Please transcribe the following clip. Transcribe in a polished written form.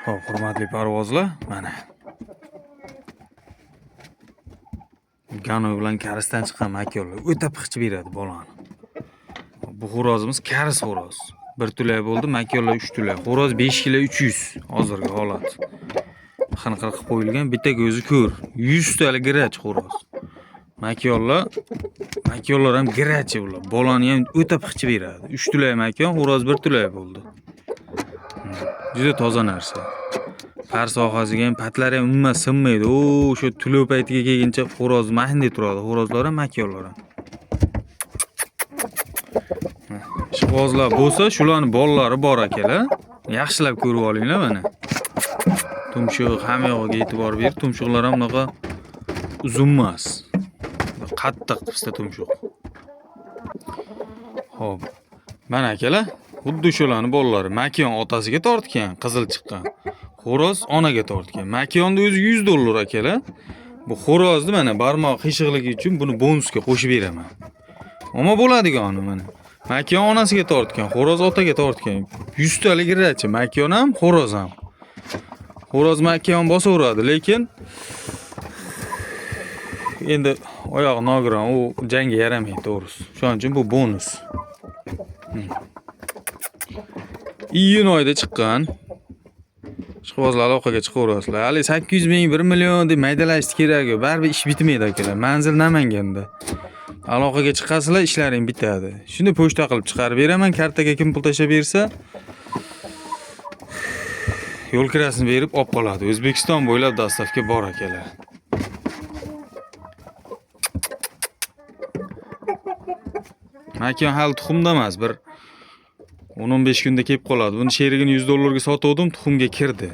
Xo'p, hurmatli parvozlar, mana. Ganoy bilan karisdan chiqqan makonlar o'ta pixchi beradi bolani. Bu xo'rozimiz karis xo'roz. Bir tulay bo'ldi, makonlar 3 tulay. Xo'roz 5 kilo 300 hozirgi holat. Xinqir qilib qo'yilgan, bitta ko'zi ko'r. 100 talik grach xo'roz. Makonlar, makonlar ham grachi ular. Bolani ham o'ta pixchi beradi. 3 tulay makon, xo'roz 1 tulay bo'ldi. Juda toza narsa. Par sohasiga ham patlari ham umuman sinmaydi. O, o'sha to'lov paytiga kelguncha xo'roz mahinday turadi. Xo'rozlar ham, makonlar ham. Ishqibozlar bo'lsa, shularning bolalari bor akalar. Yaxshilab ko'rib olinglar mana. Tumshuq hamma yog'iga e'tibor berib, tumshuqlar ham unaqa uzun emas. Qattiq pista tumshuq. Xo'p. Mana akalar, xuddi shularning bolalari. Makon otasiga tortgan, qizil chiqqan. Xo'roz onaga tortgan. Makonni o'zi $100 akalar. Bu xo'rozni mana barmoq qiyshiqligi uchun buni bonusga qo'shib beraman. Ammo bo'ladigani mana. Makon onasiga tortgan, xo'roz otaga tortgan. 100 talik rachi, makon ham, xo'roz ham. Xo'roz makon bosaveradi, lekin endi oyog'i nogiron, u jangga yaramaydi to'g'risi. Shuning uchun bu bonus. Iyun oyida chiqqan. Ishqibozlar aloqaga chiqaverasizlar. Hali 800 ming, 1 million deb maydalashni keragi yo'q. Baribir ish bitmaydi akalar. Manzil Namanganda. Aloqaga chiqasizlar, ishlaring bitadi. Shuni pochta qilib chiqarib beraman. Kartaga kim pul tashlab bersa, yo'l kirasini berib olib qoladi. O'zbekiston bo'ylab dostavka bor akalar. Makon hali tuxumda emas, bir 10-15 kunda kelib qoladi. Buni sherigini $100 ga sotuvdim, tuxumga kirdi.